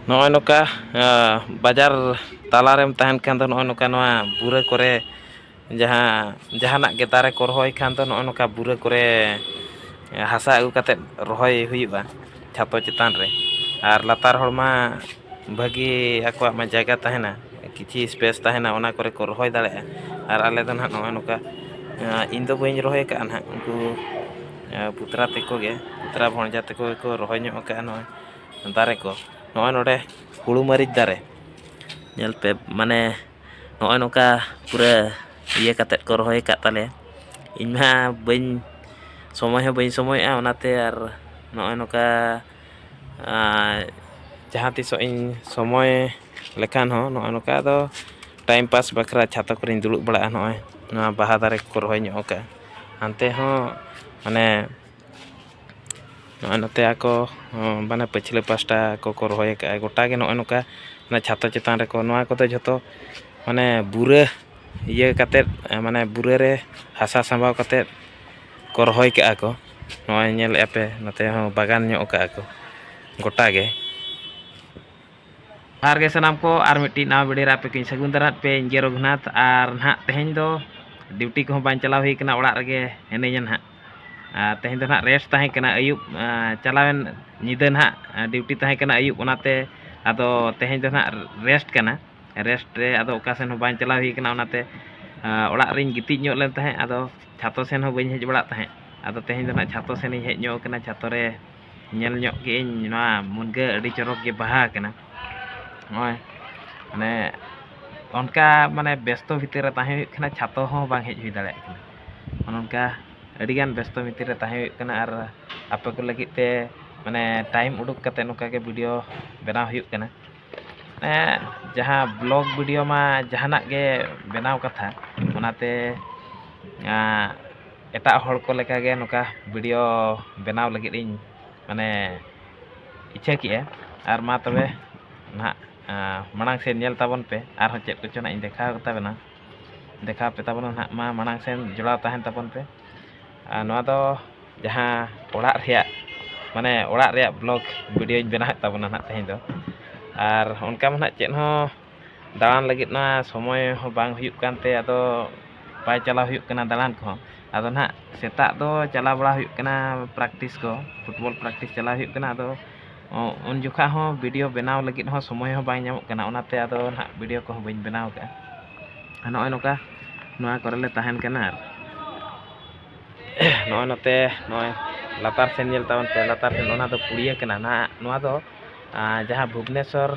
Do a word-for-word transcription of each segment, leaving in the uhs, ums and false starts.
ᱱᱚᱜᱼᱚᱭ ᱱᱚᱝᱠᱟ ᱵᱟᱡᱟᱨ ᱛᱟᱞᱟᱨᱮᱢ ᱛᱟᱦᱮᱱ ᱠᱷᱟᱱ ᱫᱚ ᱱᱚᱜᱼᱚᱭ ᱱᱚᱝᱠᱟ ᱱᱚᱣᱟ ᱵᱩᱨᱟᱹ ᱠᱚᱨᱮ ᱡᱟᱦᱟᱸ ᱡᱟᱦᱟᱱᱟᱜ ᱜᱮ ᱫᱟᱨᱮ ᱠᱚ ᱨᱚᱦᱚᱭ ᱠᱷᱟᱱ ᱫᱚ ᱱᱚᱜᱼᱚᱭ ᱱᱚᱝᱠᱟ ᱵᱩᱨᱟᱹ ᱠᱚᱨᱮ ᱦᱟᱥᱟ ᱟᱹᱜᱩ ᱠᱟᱛᱮᱫ ᱨᱚᱦᱚᱭ ᱦᱩᱭᱩᱜᱼᱟ ᱪᱷᱟᱛᱚ ᱪᱮᱛᱟᱱ ᱨᱮ᱾ ᱟᱨ ᱞᱟᱛᱟᱨ ᱦᱚᱲ ᱢᱟ ᱵᱷᱟᱹᱜᱤ ᱟᱠᱚᱣᱟᱜ ᱢᱟ ᱡᱟᱭᱜᱟ ᱛᱟᱦᱮᱱᱟ, ᱠᱤᱪᱷᱤ ᱥᱯᱮᱥ ᱛᱟᱦᱮᱱᱟ, ᱚᱱᱟ ᱠᱚᱨᱮ ᱠᱚ ᱨᱚᱦᱚᱭ ᱫᱟᱲᱮᱭᱟᱜᱼᱟ᱾ ᱟᱨ ᱟᱞᱮ ᱫᱚ ᱱᱟᱦᱟᱜ ᱱᱚᱜᱼᱚᱭ ᱱᱚᱝᱠᱟ ᱤᱧ ᱫᱚ ᱵᱟᱹᱧ ᱨᱚᱦᱚᱭ ᱟᱠᱟᱫᱼᱟ ᱱᱟᱦᱟᱜ, ᱩᱱᱠᱩ ᱯᱩᱛᱨᱟ ᱛᱮᱠᱚ ᱜᱮ, ᱯᱩᱛᱨᱟ ᱵᱷᱚᱬᱡᱟ ᱛᱮᱠᱚ ᱜᱮᱠᱚ ᱨᱚᱦᱚᱭ ᱧᱚᱜ ᱟᱠᱟᱫᱼᱟ ᱱᱚᱜᱼᱚᱭ ᱫᱟᱨᱮ ᱠᱚ᱾ ᱱᱚᱜᱼᱚᱭ ᱱᱚᱰᱮ ᱦᱩᱲᱩ ᱢᱟᱹᱨᱤᱪ ᱫᱟᱨᱮ ᱧᱮᱞ ᱯᱮ, ᱢᱟᱱᱮ ᱱᱚᱜᱼᱚᱭ ᱱᱚᱝᱠᱟ ᱯᱩᱨᱟᱹ ᱤᱭᱟᱹ ᱠᱟᱛᱮᱫ ᱠᱚ ᱨᱚᱦᱚᱭ ᱟᱠᱟᱫ ᱛᱟᱞᱮᱭᱟ᱾ ᱤᱧ ᱢᱟ ᱵᱟᱹᱧ ᱥᱚᱢᱚᱭ ᱦᱚᱸ ᱵᱟᱹᱧ ᱥᱚᱢᱚᱭᱚᱜᱼᱟ, ᱚᱱᱟᱛᱮ ᱟᱨ ᱱᱚᱜᱼᱚᱭ ᱱᱚᱝᱠᱟ ᱟᱨ ᱡᱟᱦᱟᱸ ᱛᱤᱥᱚᱜ ᱤᱧ ᱥᱚᱢᱚᱭ ᱞᱮᱠᱷᱟᱱ ᱦᱚᱸ ᱱᱚᱜᱼᱚᱭ ᱱᱚᱝᱠᱟ ᱫᱚ ᱴᱟᱭᱤᱢ ᱯᱟᱥ ᱵᱟᱠᱷᱨᱟ ᱪᱷᱟᱛᱟ ᱠᱚᱨᱮᱧ ᱫᱩᱲᱩᱵ ᱵᱟᱲᱟᱜᱼᱟ᱾ ᱱᱚᱜᱼᱚᱭ ᱱᱚᱣᱟ ᱵᱟᱦᱟ ᱫᱟᱨᱮ ᱠᱚᱠᱚ ᱨᱚᱦᱚᱭ ᱧᱚᱜ ᱟᱠᱟᱫᱼᱟ, ᱦᱟᱱᱛᱮ ᱦᱚᱸ ᱢᱟᱱᱮ ᱱᱚᱜᱼᱚᱭ ᱱᱚᱛᱮ ᱟᱠᱚ ᱦᱚᱸ ᱢᱟᱱᱮ ᱯᱟᱹᱪᱷᱞᱟᱹ ᱯᱟᱥᱴᱟ ᱠᱚᱠᱚ ᱨᱚᱦᱚᱭ ᱟᱠᱟᱫᱼᱟ᱾ ᱜᱚᱴᱟ ᱜᱮ ᱱᱚᱜᱼᱚᱭ ᱱᱚᱝᱠᱟ ᱚᱱᱟ ᱪᱷᱟᱛᱟ ᱪᱮᱛᱟᱱ ᱨᱮᱠᱚ, ᱱᱚᱣᱟ ᱠᱚᱫᱚ ᱡᱷᱚᱛᱚ ᱢᱟᱱᱮ ᱵᱩᱨᱟᱹ ᱤᱭᱟᱹ ᱠᱟᱛᱮᱫ, ᱢᱟᱱᱮ ᱵᱩᱨᱟᱹ ᱨᱮ ᱦᱟᱥᱟ ᱥᱟᱢᱵᱟᱣ ᱠᱟᱛᱮᱫ ᱠᱚ ᱨᱚᱦᱚᱭ ᱠᱟᱜᱼᱟ ᱠᱚ᱾ ᱱᱚᱜᱼᱚᱭ ᱧᱮᱞᱮᱫᱼᱟ ᱯᱮ, ᱱᱚᱛᱮ ᱦᱚᱸ ᱵᱟᱜᱟᱱ ᱧᱚᱜ ᱠᱟᱜᱼᱟ ᱠᱚ ᱜᱚᱴᱟ ᱜᱮ᱾ ᱡᱚᱦᱟᱨ ᱜᱮ ᱥᱟᱱᱟᱢ ᱠᱚ, ᱟᱨ ᱢᱤᱫᱴᱤᱡ ᱱᱟᱣᱟ ᱵᱷᱤᱰᱤᱭᱳ ᱨᱮ ᱟᱯᱮ ᱠᱚᱧ ᱥᱟᱹᱜᱩᱱ ᱫᱟᱨᱟᱢ ᱯᱮ᱾ ᱤᱧ ᱜᱮ ᱨᱚᱜᱷᱩᱱᱟᱛᱷ, ᱟᱨ ᱱᱟᱦᱟᱜ ᱛᱮᱦᱮᱧ ᱫᱚ ᱰᱤᱭᱩᱴᱤ ᱠᱚᱦᱚᱸ ᱵᱟᱝ ᱪᱟᱞᱟᱣ ᱦᱩᱭ ᱠᱟᱱᱟ, ᱚᱲᱟᱜ ᱨᱮᱜᱮ ᱦᱤᱱᱟᱹᱧᱟ ᱱᱟᱦᱟᱜ᱾ ᱟᱨ ᱛᱮᱦᱮᱧ ᱫᱚ ᱱᱟᱦᱟᱜ ᱨᱮᱥᱴ ᱛᱟᱦᱮᱸ ᱠᱟᱱᱟ, ᱟᱹᱭᱩᱵ, ᱟᱨ ᱪᱟᱞᱟᱣᱮᱱ ᱧᱤᱫᱟᱹ ᱱᱟᱦᱟᱜ ᱰᱤᱭᱩᱴᱤ ᱛᱟᱦᱮᱸ ᱠᱟᱱᱟ ᱟᱹᱭᱩᱵ, ᱚᱱᱟᱛᱮ ᱟᱫᱚ ᱛᱮᱦᱮᱧ ᱫᱚ ᱱᱟᱦᱟᱜ ᱨᱮᱥᱴ ᱠᱟᱱᱟ᱾ ᱨᱮᱥᱴ ᱨᱮ ᱟᱫᱚ ᱚᱠᱟ ᱥᱮᱱ ᱦᱚᱸ ᱵᱟᱝ ᱪᱟᱞᱟᱣ ᱦᱩᱭ ᱠᱟᱱᱟ, ᱚᱱᱟᱛᱮ ᱟᱨ ᱚᱲᱟᱜ ᱨᱤᱧ ᱜᱤᱛᱤᱡ ᱧᱚᱜ ᱞᱮᱱ ᱛᱟᱦᱮᱸᱫ, ᱟᱫᱚ ᱪᱷᱟᱛᱚ ᱥᱮᱱ ᱦᱚᱸ ᱵᱟᱹᱧ ᱦᱮᱡ ᱵᱟᱲᱟᱜ ᱛᱟᱦᱮᱸᱫ᱾ ᱟᱫᱚ ᱛᱮᱦᱮᱧ ᱫᱚ ᱱᱟᱦᱟᱜ ᱪᱷᱟᱛᱚ ᱥᱮᱱᱤᱧ ᱦᱮᱡ ᱧᱚᱜ ᱠᱟᱱᱟ, ᱪᱷᱟᱛᱚ ᱨᱮ ᱧᱮᱞ ᱧᱚᱜ ᱠᱮᱜ ᱟᱹᱧ ᱱᱚᱣᱟ ᱢᱩᱱᱜᱟᱹ ᱟᱹᱰᱤ ᱪᱚᱨᱚᱠ ᱜᱮ ᱵᱟᱦᱟ ᱟᱠᱟᱱᱟ᱾ ᱱᱚᱜᱼᱚᱭ ᱢᱟᱱᱮ ᱚᱱᱠᱟ ᱢᱟᱱᱮ ᱵᱮᱥᱛᱚ ᱵᱷᱤᱛᱤᱨ ᱨᱮ ᱛᱟᱦᱮᱸ ᱦᱩᱭᱩᱜ ᱠᱟᱱᱟ, ᱪᱷᱟᱛᱚ ᱦᱚᱸ ᱵᱟᱝ ᱦᱮᱡ ᱦᱩᱭ ᱫᱟᱲᱮᱭᱟᱜ ᱠᱟᱱᱟ᱾ ᱚᱱᱮ ᱚᱱᱠᱟ ᱟᱹᱰᱤᱜᱟᱱ ᱵᱮᱥᱛᱚ ᱵᱷᱤᱛᱤᱨ ᱨᱮ ᱛᱟᱦᱮᱸ ᱦᱩᱭᱩᱜ ᱠᱟᱱᱟ, ᱟᱨ ᱟᱯᱮ ᱠᱚ ᱞᱟᱹᱜᱤᱫ ᱛᱮ ᱢᱟᱱᱮ ᱴᱟᱭᱤᱢ ᱩᱰᱩᱠ ᱠᱟᱛᱮ ᱱᱚᱝᱠᱟ ᱜᱮ ᱵᱷᱤᱰᱤᱭᱳ ᱵᱮᱱᱟᱣ ᱦᱩᱭᱩᱜ ᱠᱟᱱᱟ᱾ ᱢᱟᱱᱮ ᱡᱟᱦᱟᱸ ᱵᱞᱚᱜ ᱵᱷᱤᱰᱤᱭᱳ ᱢᱟ ᱡᱟᱦᱟᱱᱟᱜ ᱜᱮ ᱵᱮᱱᱟᱣ ᱠᱟᱛᱷᱟ, ᱚᱱᱟᱛᱮ ᱟᱸ, ᱮᱴᱟᱜ ᱦᱚᱲ ᱠᱚ ᱞᱮᱠᱟᱜᱮ ᱱᱚᱝᱠᱟ ᱵᱷᱤᱰᱤᱭᱳ ᱵᱮᱱᱟᱣ ᱞᱟᱹᱜᱤᱫ ᱤᱧ ᱢᱟᱱᱮ ᱤᱪᱪᱷᱟᱹ ᱠᱮᱜᱼᱟ᱾ ᱟᱨ ᱢᱟ ᱛᱚᱵᱮ ᱱᱟᱦᱟᱜ ᱟᱸ, ᱢᱟᱲᱟᱝ ᱥᱮᱫ ᱧᱮᱞ ᱛᱟᱵᱚᱱ ᱯᱮ, ᱟᱨᱦᱚᱸ ᱪᱮᱫ ᱠᱚᱪᱚ ᱱᱟᱦᱟᱜ ᱤᱧ ᱫᱮᱠᱷᱟᱣ ᱛᱟᱵᱮᱱᱟ, ᱫᱮᱠᱷᱟᱣ ᱯᱮ ᱛᱟᱵᱚᱱᱟ ᱱᱟᱦᱟᱜ᱾ ᱢᱟ ᱢᱟᱲᱟᱝ ᱥᱮᱱ ᱡᱚᱲᱟᱣ ᱛᱟᱦᱮᱱ ᱛᱟᱵᱚᱱ ᱯᱮ᱾ ᱟᱨ ᱱᱚᱣᱟ ᱫᱚ ᱡᱟᱦᱟᱸ ᱚᱲᱟᱜ ᱨᱮᱭᱟᱜ, ᱢᱟᱱᱮ ᱚᱲᱟᱜ ᱨᱮᱭᱟᱜ ᱵᱞᱚᱜ ᱵᱷᱤᱰᱤᱭᱳᱧ ᱵᱮᱱᱟᱣᱮᱫ ᱛᱟᱵᱚᱱᱟ ᱱᱟᱦᱟᱜ ᱛᱮᱦᱮᱧ ᱫᱚ᱾ ᱟᱨ ᱚᱱᱠᱟ ᱢᱟ ᱱᱟᱦᱟᱜ ᱪᱮᱫ ᱦᱚᱸ ᱫᱟᱬᱟᱱ ᱞᱟᱹᱜᱤᱫ ᱢᱟ ᱥᱚᱢᱚᱭ ᱦᱚᱸ ᱵᱟᱝ ᱦᱩᱭᱩᱜ ᱠᱟᱱᱛᱮ, ᱟᱫᱚ ᱵᱟᱭ ᱪᱟᱞᱟᱣ ᱦᱩᱭᱩᱜ ᱠᱟᱱᱟ ᱫᱟᱬᱟᱱ ᱠᱚᱦᱚᱸ᱾ ᱟᱫᱚ ᱱᱟᱦᱟᱜ ᱥᱮᱛᱟᱜ ᱫᱚ ᱪᱟᱞᱟᱣ ᱵᱟᱲᱟ ᱦᱩᱭᱩᱜ ᱠᱟᱱᱟ ᱯᱨᱮᱠᱴᱤᱥ ᱠᱚ, ᱯᱷᱩᱴᱵᱚᱞ ᱯᱨᱮᱠᱴᱤᱥ ᱪᱟᱞᱟᱣ ᱦᱩᱭᱩᱜ ᱠᱟᱱᱟ᱾ ᱟᱫᱚ ᱩᱱ ᱡᱚᱠᱷᱟ ᱦᱚᱸ ᱵᱷᱤᱰᱤᱭᱳ ᱵᱮᱱᱟᱣ ᱞᱟᱹᱜᱤᱫ ᱦᱚᱸ ᱥᱚᱢᱚᱭ ᱦᱚᱸ ᱵᱟᱝ ᱧᱟᱢᱚᱜ ᱠᱟᱱᱟ, ᱚᱱᱟᱛᱮ ᱟᱫᱚ ᱱᱟᱦᱟᱜ ᱵᱷᱤᱰᱤᱭᱳ ᱠᱚᱦᱚᱸ ᱵᱟᱹᱧ ᱵᱮᱱᱟᱣ ᱠᱟᱜᱼᱟ᱾ ᱟᱨ ᱱᱚᱜᱼᱚᱭ ᱱᱚᱝᱠᱟ ᱱᱚᱣᱟ ᱠᱚᱨᱮ ᱞᱮ ᱛᱟᱦᱮᱱ ᱠᱟᱱᱟ᱾ ᱟᱨ ᱱᱚᱜᱼᱚᱭ ᱱᱚᱛᱮ, ᱱᱚᱜᱼᱚᱭ ᱞᱟᱛᱟᱨ ᱥᱮᱱ ᱧᱮᱞ ᱛᱟᱵᱚᱱ ᱯᱮ, ᱞᱟᱛᱟᱨ ᱥᱮᱱ ᱚᱱᱟ ᱫᱚ ᱯᱩᱲᱤᱭᱟᱹ ᱠᱟᱱᱟ ᱱᱟᱦᱟᱜ᱾ ᱱᱚᱣᱟ ᱫᱚ, ᱟᱨ ᱡᱟᱦᱟᱸ ᱵᱷᱩᱵᱽᱱᱮᱥᱚᱨ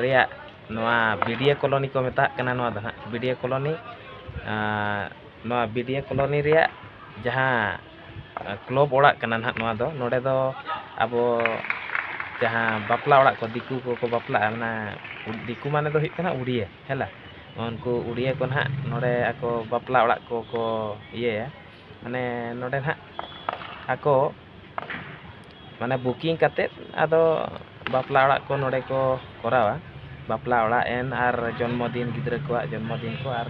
ᱨᱮᱭᱟᱜ ᱱᱚᱣᱟ ᱵᱤᱰᱤᱭᱟᱹ ᱠᱚᱞᱚᱱᱤ ᱠᱚ ᱢᱮᱛᱟᱜ ᱠᱟᱱᱟ, ᱱᱚᱣᱟ ᱫᱚ ᱱᱟᱦᱟᱜ ᱵᱤᱰᱤᱭᱟᱹ ᱠᱚᱞᱚᱱᱤ᱾ ᱟᱨ ᱱᱚᱣᱟ ᱵᱤᱰᱤᱭᱟᱹ ᱠᱚᱞᱚᱱᱤ ᱨᱮᱭᱟᱜ ᱡᱟᱦᱟᱸ ᱠᱞᱚᱵᱽ ᱚᱲᱟᱜ ᱠᱟᱱᱟ ᱱᱟᱦᱟᱜ ᱱᱚᱣᱟ ᱫᱚ᱾ ᱱᱚᱰᱮ ᱫᱚ ᱟᱵᱚ ᱡᱟᱦᱟᱸ ᱵᱟᱯᱞᱟ ᱚᱲᱟᱜ ᱠᱚ ᱫᱤᱠᱩ ᱠᱚᱠᱚ ᱵᱟᱯᱞᱟᱜᱼᱟ, ᱚᱱᱟ ᱫᱤᱠᱩ ᱢᱟᱱᱮ ᱫᱚ ᱦᱩᱭᱩᱜ ᱠᱟᱱᱟ ᱩᱲᱤᱭᱟᱹ, ᱦᱮᱸ ᱞᱟ? ᱩᱱᱠᱩ ᱩᱲᱤᱭᱟᱹ ᱠᱚ ᱱᱟᱦᱟᱜ ᱱᱚᱰᱮ ᱟᱠᱚ ᱵᱟᱯᱞᱟ ᱚᱲᱟᱜ ᱠᱚᱠᱚ ᱤᱭᱟᱹᱭᱟ, ᱢᱟᱱᱮ ᱱᱚᱰᱮ ᱱᱟᱦᱟᱜ ᱟᱠᱚ ᱢᱟᱱᱮ ᱵᱩᱠᱤᱝ ᱠᱟᱛᱮᱫ ᱟᱫᱚ ᱵᱟᱯᱞᱟ ᱚᱲᱟᱜ ᱠᱚ ᱱᱚᱰᱮ ᱠᱚ ᱠᱚᱨᱟᱣᱟ᱾ ᱵᱟᱯᱞᱟ ᱚᱲᱟᱜ ᱮᱱ ᱟᱨ ᱡᱚᱱᱢᱚ ᱫᱤᱱ, ᱜᱤᱫᱽᱨᱟᱹ ᱠᱚᱣᱟᱜ ᱡᱚᱱᱢᱚ ᱫᱤᱱ ᱠᱚ᱾ ᱟᱨ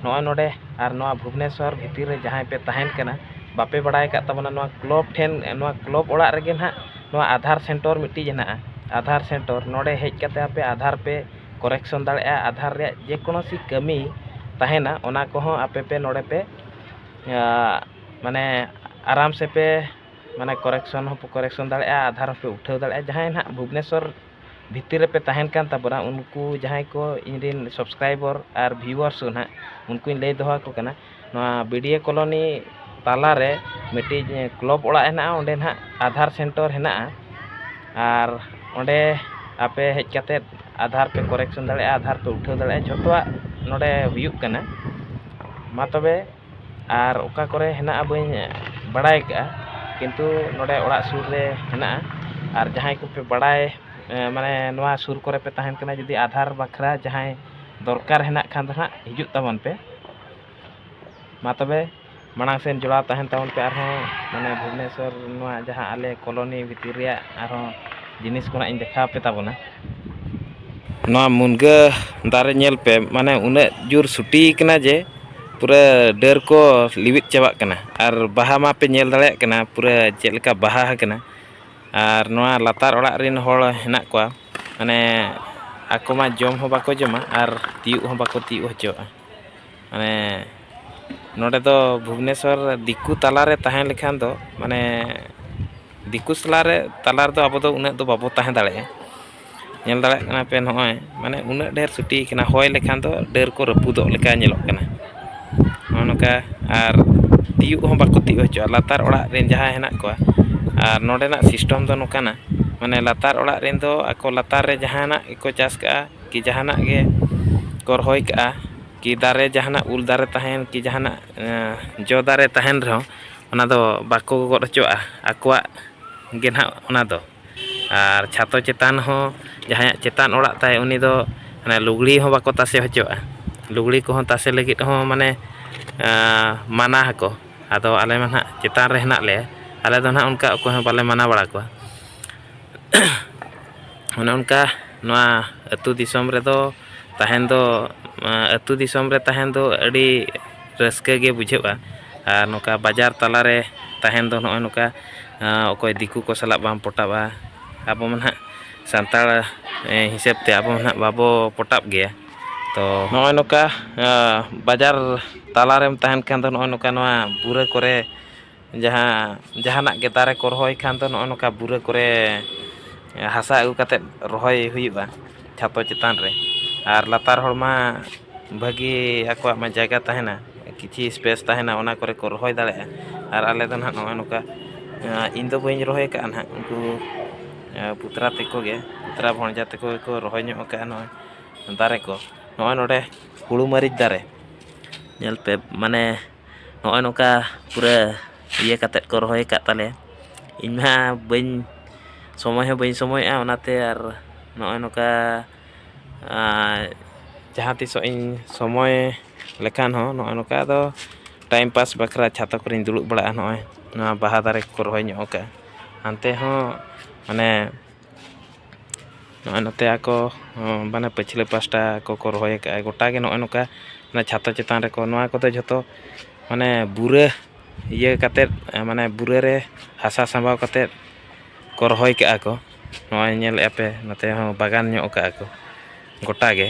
ᱱᱚᱜᱼᱚᱭ ᱱᱚᱰᱮ ᱟᱨ ᱱᱚᱣᱟ ᱵᱷᱩᱵᱽᱱᱮᱥᱚᱨ ᱵᱷᱤᱛᱤᱨ ᱨᱮ ᱡᱟᱦᱟᱸᱭ ᱯᱮ ᱛᱟᱦᱮᱱ ᱠᱟᱱᱟ, ᱵᱟᱯᱮ ᱵᱟᱲᱟᱭ ᱟᱠᱟᱫ ᱛᱟᱵᱚᱱᱟ, ᱱᱚᱣᱟ ᱠᱞᱚᱵᱽ ᱴᱷᱮᱱ, ᱱᱚᱣᱟ ᱠᱞᱚᱵᱽ ᱚᱲᱟᱜ ᱨᱮᱜᱮ ᱱᱟᱦᱟᱜ ᱱᱚᱣᱟ ᱟᱫᱷᱟᱨ ᱥᱮᱱᱴᱚᱨ ᱢᱤᱫᱴᱤᱡ ᱦᱮᱱᱟᱜᱼᱟ᱾ ᱟᱫᱷᱟᱨ ᱥᱮᱱᱴᱚᱨ, ᱱᱚᱰᱮ ᱦᱮᱡ ᱠᱟᱛᱮ ᱟᱯᱮ ᱟᱫᱷᱟᱨ ᱯᱮ ᱠᱚᱨᱮᱠᱥᱚᱱ ᱫᱟᱲᱮᱭᱟᱜᱼᱟ᱾ ᱟᱫᱷᱟᱨ ᱨᱮᱭᱟᱜ ᱡᱮᱠᱳᱱᱳ ᱥᱤ ᱠᱟᱹᱢᱤ ᱛᱟᱦᱮᱱᱟ, ᱚᱱᱟ ᱠᱚᱦᱚᱸ ᱟᱯᱮ ᱯᱮ ᱱᱚᱰᱮ ᱯᱮ, ᱟ, ᱢᱟᱱᱮ ᱟᱨᱟᱢ ᱥᱮ ᱯᱮ ᱢᱟᱱᱮ ᱠᱚᱨᱮᱠᱥᱚᱱ ᱦᱚᱸᱯᱮ ᱠᱚᱨᱮᱠᱥᱚᱱ ᱫᱟᱲᱮᱭᱟᱜᱼᱟ, ᱟᱫᱷᱟᱨ ᱦᱚᱸᱯᱮ ᱩᱴᱷᱟᱹᱣ ᱫᱟᱲᱮᱭᱟᱜᱼᱟ᱾ ᱡᱟᱦᱟᱸᱭ ᱱᱟᱦᱟᱜ ᱵᱷᱩᱵᱽᱱᱮᱥᱚᱨ ᱵᱷᱤᱛᱤᱨ ᱨᱮᱯᱮ ᱛᱟᱦᱮᱱ ᱠᱟᱱ ᱛᱟᱵᱚᱱᱟ, ᱩᱱᱠᱩ ᱡᱟᱦᱟᱸᱭ ᱠᱚ ᱤᱧᱨᱮᱱ ᱥᱟᱵᱥᱠᱨᱟᱭᱵᱟᱨ ᱟᱨ ᱵᱷᱤᱭᱩᱣᱟᱨᱥ ᱠᱚ ᱱᱟᱦᱟᱜ, ᱩᱱᱠᱩᱧ ᱞᱟᱹᱭ ᱫᱚᱦᱚ ᱟᱠᱚ ᱠᱟᱱᱟ, ᱱᱚᱣᱟ ᱵᱤᱰᱤᱭᱟᱹ ᱠᱚᱞᱚᱱᱤ ᱛᱟᱞᱟᱨᱮ ᱢᱤᱫᱴᱤᱡ ᱠᱞᱚᱵᱽ ᱚᱲᱟᱜ ᱦᱮᱱᱟᱜᱼᱟ, ᱚᱸᱰᱮ ᱱᱟᱦᱟᱜ ᱟᱫᱷᱟᱨ ᱥᱮᱱᱴᱚᱨ ᱦᱮᱱᱟᱜᱼᱟ᱾ ᱟᱨ ᱚᱸᱰᱮ ᱟᱯᱮ ᱦᱮᱡ ᱠᱟᱛᱮᱫ ᱟᱫᱷᱟᱨ ᱯᱮ ᱠᱚᱨᱮᱠᱥᱚᱱ ᱫᱟᱲᱮᱭᱟᱜᱼᱟ, ᱟᱫᱷᱟᱨ ᱯᱮ ᱩᱴᱷᱟᱹᱣ ᱫᱟᱲᱮᱭᱟᱜᱼᱟ, ᱡᱷᱚᱛᱚᱣᱟᱜ ᱱᱚᱰᱮ ᱦᱩᱭᱩᱜ ᱠᱟᱱᱟ᱾ ᱢᱟ ᱛᱚᱵᱮ, ᱟᱨ ᱚᱠᱟ ᱠᱚᱨᱮ ᱦᱮᱱᱟᱜᱼᱟ ᱵᱟᱹᱧ ᱵᱟᱲᱟᱭ ᱠᱟᱜᱼᱟ, ᱠᱤᱱᱛᱩ ᱱᱚᱰᱮ ᱚᱲᱟᱜ ᱥᱩᱨ ᱨᱮ ᱦᱮᱱᱟᱜᱼᱟ᱾ ᱟᱨ ᱡᱟᱦᱟᱸᱭ ᱠᱚᱯᱮ ᱵᱟᱲᱟᱭ, ᱮ, ᱢᱟᱱᱮ ᱱᱚᱣᱟ ᱥᱩᱨ ᱠᱚᱨᱮ ᱯᱮ ᱛᱟᱦᱮᱱ ᱠᱟᱱᱟ, ᱡᱩᱫᱤ ᱟᱫᱷᱟᱨ ᱵᱟᱠᱷᱨᱟ ᱡᱟᱦᱟᱸᱭ ᱫᱚᱨᱠᱟᱨ ᱦᱮᱱᱟᱜ ᱠᱷᱟᱱ ᱫᱚ ᱱᱟᱦᱟᱜ ᱦᱤᱡᱩᱜ ᱛᱟᱵᱚᱱ ᱯᱮ᱾ ᱢᱟ ᱛᱚᱵᱮ, ᱢᱟᱲᱟᱝ ᱥᱮᱱ ᱡᱚᱲᱟᱣ ᱛᱟᱦᱮᱱ ᱛᱟᱵᱚᱱ ᱯᱮ ᱟᱨᱦᱚᱸ, ᱢᱟᱱᱮ ᱵᱷᱩᱵᱽᱱᱮᱥᱚᱨ ᱱᱚᱣᱟ ᱡᱟᱦᱟᱸ ᱟᱞᱮ ᱠᱚᱞᱚᱱᱤ ᱵᱷᱤᱛᱤᱨ ᱨᱮᱭᱟᱜ ᱟᱨᱦᱚᱸ ᱡᱤᱱᱤᱥ ᱠᱚ ᱱᱟᱦᱟᱜ ᱤᱧ ᱫᱮᱠᱷᱟᱣ ᱯᱮ ᱛᱟᱵᱚᱱᱟ᱾ ᱱᱚᱣᱟ ᱢᱩᱱᱜᱟᱹ ᱫᱟᱨᱮ ᱧᱮᱞ ᱯᱮ, ᱢᱟᱱᱮ ᱩᱱᱟᱹᱜ ᱡᱳᱨ ᱥᱩᱴᱤ ᱠᱟᱱᱟ ᱡᱮ ᱯᱩᱨᱟᱹ ᱰᱟᱹᱨ ᱠᱚ ᱞᱤᱣᱤᱫ ᱪᱟᱵᱟᱜ ᱠᱟᱱᱟ᱾ ᱟᱨ ᱵᱟᱦᱟ ᱢᱟ ᱯᱮ ᱧᱮᱞ ᱫᱟᱲᱮᱭᱟᱜ ᱠᱟᱱᱟ, ᱯᱩᱨᱟᱹ ᱪᱮᱫ ᱞᱮᱠᱟ ᱵᱟᱦᱟ ᱟᱠᱟᱱᱟ᱾ ᱟᱨ ᱱᱚᱣᱟ ᱞᱟᱛᱟᱨ ᱚᱲᱟᱜ ᱨᱮᱱ ᱦᱚᱲ ᱦᱮᱱᱟᱜ ᱠᱚᱣᱟ, ᱢᱟᱱᱮ ᱟᱠᱚ ᱢᱟ ᱡᱚᱢ ᱦᱚᱸ ᱵᱟᱠᱚ ᱡᱚᱢᱟ ᱟᱨ ᱛᱤᱭᱳᱜ ᱦᱚᱸ ᱵᱟᱠᱚ ᱛᱤᱭᱳᱜ ᱦᱚᱪᱚᱣᱟᱜᱼᱟ᱾ ᱢᱟᱱᱮ ᱱᱚᱰᱮ ᱫᱚ ᱵᱷᱩᱵᱽᱱᱮᱥᱚᱨ ᱫᱤᱠᱩ ᱛᱟᱞᱟᱨᱮ ᱛᱟᱦᱮᱸ ᱞᱮᱠᱷᱟᱱ ᱫᱚ, ᱢᱟᱱᱮ ᱫᱤᱠᱩ ᱥᱟᱞᱟᱨᱮ, ᱛᱟᱞᱟ ᱨᱮᱫᱚ ᱟᱵᱚ ᱫᱚ ᱩᱱᱟᱹᱜ ᱫᱚ ᱵᱟᱵᱚ ᱛᱟᱦᱮᱸ ᱫᱟᱲᱮᱭᱟᱜᱼᱟ᱾ ᱧᱮᱞ ᱫᱟᱲᱮᱭᱟᱜ ᱠᱟᱱᱟ ᱯᱮ, ᱱᱚᱜᱼᱚᱭ ᱢᱟᱱᱮ ᱩᱱᱟᱹᱜ ᱰᱷᱮᱨ ᱥᱩᱴᱤ ᱠᱟᱱᱟ, ᱦᱚᱭ ᱞᱮᱠᱷᱟᱱ ᱫᱚ ᱰᱟᱹᱨ ᱠᱚ ᱨᱟᱹᱯᱩᱫᱚᱜ ᱞᱮᱠᱟ ᱧᱮᱞᱚᱜ ᱠᱟᱱᱟ᱾ ᱱᱚᱜᱼᱚ ᱱᱚᱝᱠᱟ᱾ ᱟᱨ ᱛᱤᱭᱳᱜ ᱦᱚᱸ ᱵᱟᱠᱚ ᱛᱤᱭᱳᱜ ᱦᱚᱪᱚᱜᱼᱟ ᱞᱟᱛᱟᱨ ᱚᱲᱟᱜ ᱨᱮᱱ ᱡᱟᱦᱟᱸᱭ ᱦᱮᱱᱟᱜ ᱠᱚᱣᱟ᱾ ᱟᱨ ᱱᱚᱰᱮᱱᱟᱜ ᱥᱤᱥᱴᱮᱢ ᱫᱚ ᱱᱚᱝᱠᱟᱱᱟ, ᱢᱟᱱᱮ ᱞᱟᱛᱟᱨ ᱚᱲᱟᱜ ᱨᱮᱱ ᱫᱚ ᱟᱠᱚ ᱞᱟᱛᱟᱨ ᱨᱮ ᱡᱟᱦᱟᱱᱟᱜ ᱜᱮᱠᱚ ᱪᱟᱥ ᱠᱟᱜᱼᱟ ᱠᱤ ᱡᱟᱦᱟᱱᱟᱜ ᱜᱮ ᱠᱚ ᱨᱚᱦᱚᱭ ᱠᱟᱜᱼᱟ, ᱠᱤ ᱫᱟᱨᱮ, ᱡᱟᱦᱟᱱᱟᱜ ᱩᱞ ᱫᱟᱨᱮ ᱛᱟᱦᱮᱱ ᱠᱤ ᱡᱟᱦᱟᱱᱟᱜ, ᱮᱸ, ᱡᱚ ᱫᱟᱨᱮ ᱛᱟᱦᱮᱱ ᱨᱮᱦᱚᱸ, ᱚᱱᱟ ᱫᱚ ᱵᱟᱠᱚ ᱜᱚᱜᱚᱫ ᱦᱚᱪᱚᱣᱟᱜᱼᱟ, ᱟᱠᱚᱣᱟᱜ ᱜᱮ ᱱᱟᱦᱟᱜ ᱚᱱᱟ ᱫᱚ᱾ ᱟᱨ ᱪᱷᱟᱛᱚ ᱪᱮᱛᱟᱱ ᱦᱚᱸ, ᱡᱟᱦᱟᱸᱭᱟᱜ ᱪᱮᱛᱟᱱ ᱚᱲᱟᱜ ᱛᱟᱭ, ᱩᱱᱤ ᱫᱚ ᱢᱟᱱᱮ ᱞᱩᱜᱽᱲᱤ ᱦᱚᱸ ᱵᱟᱠᱚ ᱛᱟᱥᱮ ᱦᱚᱪᱚᱣᱟᱜᱼᱟ᱾ ᱞᱩᱜᱽᱲᱤ ᱠᱚᱦᱚᱸ ᱛᱟᱥᱮ ᱞᱟᱹᱜᱤᱫ ᱦᱚᱸ ᱢᱟᱱᱮ, ᱟᱸ, ᱢᱟᱱᱟ ᱟᱠᱚ᱾ ᱟᱫᱚ ᱟᱞᱮ ᱢᱟ ᱱᱟᱦᱟᱜ ᱪᱮᱛᱟᱱ ᱨᱮ ᱦᱮᱱᱟᱜ ᱞᱮᱭᱟ, ᱟᱞᱮ ᱫᱚ ᱱᱟᱦᱟᱜ ᱚᱱᱠᱟ ᱚᱠᱚᱭ ᱦᱚᱸ ᱵᱟᱞᱮ ᱢᱟᱱᱟ ᱵᱟᱲᱟ ᱠᱚᱣᱟ᱾ ᱚᱱᱮ ᱚᱱᱠᱟ ᱱᱚᱣᱟ ᱟᱹᱛᱩ ᱫᱤᱥᱚᱢ ᱨᱮᱫᱚ ᱛᱟᱦᱮᱱ ᱫᱚ, ᱟᱸ, ᱟᱹᱛᱩ ᱫᱤᱥᱚᱢ ᱨᱮ ᱛᱟᱦᱮᱱ ᱫᱚ ᱟᱹᱰᱤ ᱨᱟᱹᱥᱠᱟᱹ ᱜᱮ ᱵᱩᱡᱷᱟᱹᱜᱼᱟ᱾ ᱟᱨ ᱱᱚᱝᱠᱟ ᱵᱟᱡᱟᱨ ᱛᱟᱞᱟᱨᱮ ᱛᱟᱦᱮᱱ ᱫᱚ ᱱᱚᱜᱼᱚᱭ ᱱᱚᱝᱠᱟ, ᱟᱸ, ᱚᱠᱚᱭ ᱫᱤᱠᱩ ᱠᱚ ᱥᱟᱞᱟᱜ ᱵᱟᱢ ᱯᱚᱴᱟᱜᱼᱟ᱾ ᱟᱵᱚ ᱢᱟ ᱱᱟᱦᱟᱜ ᱥᱟᱱᱛᱟᱲ, ᱮᱸ, ᱦᱤᱥᱟᱹᱵ ᱛᱮ ᱟᱵᱚ ᱢᱟ ᱱᱟᱦᱟᱜ ᱵᱟᱵᱚ ᱯᱚᱴᱟᱜ ᱜᱮᱭᱟ᱾ ᱛᱚ ᱱᱚᱜᱼᱚᱭ ᱱᱚᱝᱠᱟ, ᱟᱸ, ᱵᱟᱡᱟᱨ ᱛᱟᱞᱟᱨᱮᱢ ᱛᱟᱦᱮᱱ ᱠᱷᱟᱱ ᱫᱚ ᱱᱚᱜᱼᱚᱭ ᱱᱚᱝᱠᱟ ᱱᱚᱣᱟ ᱵᱩᱨᱟᱹ ᱠᱚᱨᱮ ᱡᱟᱦᱟᱸ, ᱡᱟᱦᱟᱱᱟᱜ ᱜᱮ ᱫᱟᱨᱮ ᱠᱚ ᱨᱚᱦᱚᱭ ᱠᱷᱟᱱ ᱫᱚ ᱱᱚᱜᱼᱚ ᱱᱚᱝᱠᱟ ᱵᱩᱨᱟᱹ ᱠᱚᱨᱮ ᱦᱟᱥᱟ ᱟᱹᱜᱩ ᱠᱟᱛᱮᱫ ᱨᱚᱦᱚᱭ ᱦᱩᱭᱩᱜᱼᱟ ᱪᱷᱟᱛᱚ ᱪᱮᱛᱟᱱ ᱨᱮ᱾ ᱟᱨ ᱞᱟᱛᱟᱨ ᱦᱚᱲ ᱢᱟ ᱵᱷᱟᱹᱜᱤ ᱟᱠᱚᱣᱟᱜ ᱢᱟ ᱡᱟᱭᱜᱟ ᱛᱟᱦᱮᱱᱟ, ᱠᱤᱪᱷᱤ ᱥᱯᱮᱥ ᱛᱟᱦᱮᱱᱟ, ᱚᱱᱟ ᱠᱚᱨᱮ ᱠᱚ ᱨᱚᱦᱚᱭ ᱫᱟᱲᱮᱭᱟᱜᱼᱟ᱾ ᱟᱨ ᱟᱞᱮ ᱫᱚ ᱱᱟᱦᱟᱜ ᱱᱚᱜᱼᱚᱭ ᱱᱚᱝᱠᱟ, ᱟᱸ, ᱤᱧ ᱫᱚ ᱵᱟᱹᱧ ᱨᱚᱦᱚᱭ ᱟᱠᱟᱫᱼᱟ ᱱᱟᱦᱟᱜ, ᱩᱱᱠᱩ, ᱟᱸ, ᱯᱩᱛᱨᱟ ᱛᱟᱠᱚ ᱜᱮ, ᱯᱩᱛᱨᱟ ᱵᱷᱚᱬᱡᱟ ᱛᱟᱠᱚ ᱜᱮᱠᱚ ᱨᱚᱦᱚᱭ ᱧᱚᱜ ᱟᱠᱟᱫᱼᱟ ᱱᱚᱜᱼᱚᱭ ᱫᱟᱨᱮ ᱠᱚ᱾ ᱱᱚᱜᱼᱚᱭ ᱱᱚᱰᱮ ᱦᱩᱲᱩ ᱢᱟᱹᱨᱤᱪ ᱫᱟᱨᱮ ᱧᱮᱞ ᱯᱮ, ᱢᱟᱱᱮ ᱱᱚᱜᱼᱚᱭ ᱱᱚᱝᱠᱟ ᱯᱩᱨᱟᱹ ᱤᱭᱟᱹ ᱠᱟᱛᱮᱫ ᱠᱚ ᱨᱚᱦᱚᱭ ᱟᱠᱟᱫ ᱛᱟᱞᱮᱭᱟ᱾ ᱤᱧ ᱢᱟ ᱵᱟᱹᱧ, ᱥᱚᱢᱚᱭ ᱦᱚᱸ ᱵᱟᱹᱧ ᱥᱚᱢᱚᱭᱚᱜᱼᱟ, ᱚᱱᱟᱛᱮ ᱟᱨ ᱱᱚᱜᱼᱚᱭ ᱱᱚᱝᱠᱟ, ᱟᱸ, ᱡᱟᱦᱟᱸ ᱛᱤᱥᱚᱜ ᱤᱧ ᱥᱚᱢᱚᱭ ᱞᱮᱠᱷᱟᱱ ᱦᱚᱸ ᱱᱚᱜᱼᱚᱭ ᱱᱚᱝᱠᱟ ᱟᱫᱚ ᱴᱟᱭᱤᱢ ᱯᱟᱥ ᱵᱟᱠᱷᱨᱟ ᱪᱷᱟᱛᱟ ᱠᱚᱨᱮᱧ ᱫᱩᱲᱩᱵ ᱵᱟᱲᱟᱜᱼᱟ᱾ ᱱᱚᱜᱼᱚᱭ ᱱᱚᱣᱟ ᱵᱟᱦᱟ ᱫᱟᱨᱮ ᱠᱚᱠᱚ ᱨᱚᱦᱚᱭ ᱧᱚᱜ ᱟᱠᱟᱫᱼᱟ᱾ ᱦᱟᱱᱛᱮ ᱦᱚᱸ ᱢᱟᱱᱮ ᱱᱚᱜᱼᱚᱭ ᱱᱚᱛᱮ ᱟᱠᱚ, ᱦᱚᱸ, ᱢᱟᱱᱮ ᱯᱟᱹᱪᱷᱞᱟᱹ ᱯᱟᱥᱴᱟ ᱠᱚᱠᱚ ᱨᱚᱦᱚᱭ ᱟᱠᱟᱫᱼᱟ᱾ ᱜᱚᱴᱟ ᱜᱮ ᱱᱚᱜᱼᱚᱭ ᱱᱚᱝᱠᱟ ᱚᱱᱟ ᱪᱷᱟᱛᱟ ᱪᱮᱛᱟᱱ ᱨᱮᱠᱚ, ᱱᱚᱣᱟ ᱠᱚᱫᱚ ᱡᱷᱚᱛᱚ ᱢᱟᱱᱮ ᱵᱩᱨᱟᱹ ᱤᱭᱟᱹ ᱠᱟᱛᱮᱫ, ᱢᱟᱱᱮ ᱵᱩᱨᱟᱹ ᱨᱮ ᱦᱟᱥᱟ ᱥᱟᱸᱵᱟᱣ ᱠᱟᱛᱮᱫ ᱠᱚ ᱨᱚᱦᱚᱭ ᱠᱟᱜᱼᱟ ᱠᱚ᱾ ᱱᱚᱜᱼᱚᱭ ᱧᱮᱞᱮᱫᱼᱟ ᱯᱮ, ᱱᱚᱛᱮ ᱦᱚᱸ ᱵᱟᱜᱟᱱ ᱧᱚᱜ ᱠᱟᱜᱼᱟ ᱠᱚ ᱜᱚᱴᱟ ᱜᱮ᱾